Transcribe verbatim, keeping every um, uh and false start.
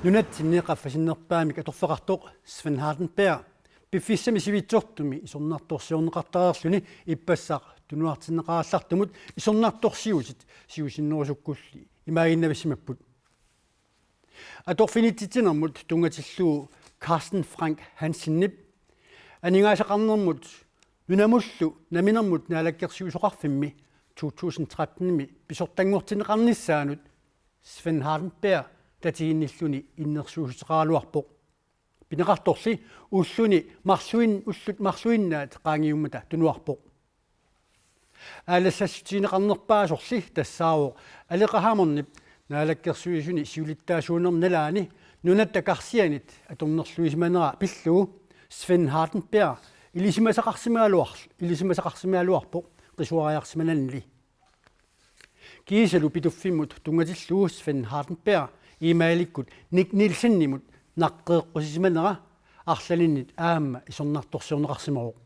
Nunatsinni qaffasinnerpaamik atorfeqartoq Svend Hardenberg piffissami sivitsortumi isornartorsiorneqartareerluni ippassaq tunuartinneqarallartumut isornartorsiutit siusinnerusukkulli imaaginnavisimapput. Atorfinitsitsinermut tunngatillugu Carsten Frank Hansenip aningaasaqarnermut nunamullu namminermut naalakkersuisoqarfimmi to tusind tretten-imi pisortanngortinneqarnissaanut Svend Hardenberg tatiginnilluni innersuussuteqaraluarpoq. Pineqartorli ulluni marluin-, ullut marluinnaat qaangiummata tunuarpoq. Aalassassutigineqarnerpaasorli tassaavoq Aleqa Hammondip naalakkersuisuni siulittaasuunermi nalaani nunatta karsianit atornerluisimanera pillugu Svend Hardenberg ilisimasaqarsimagaluar-, ilisimasaqarsimagaluarpoq qisuariarsimananili. Kiisalu Pituffimmut tunngatillugu Svend Hardenberg e-mailikkut Nick Nielsenimut naqqeeqqusisimanera arlalinnit aamma isornartorsiorneqarsimavoq.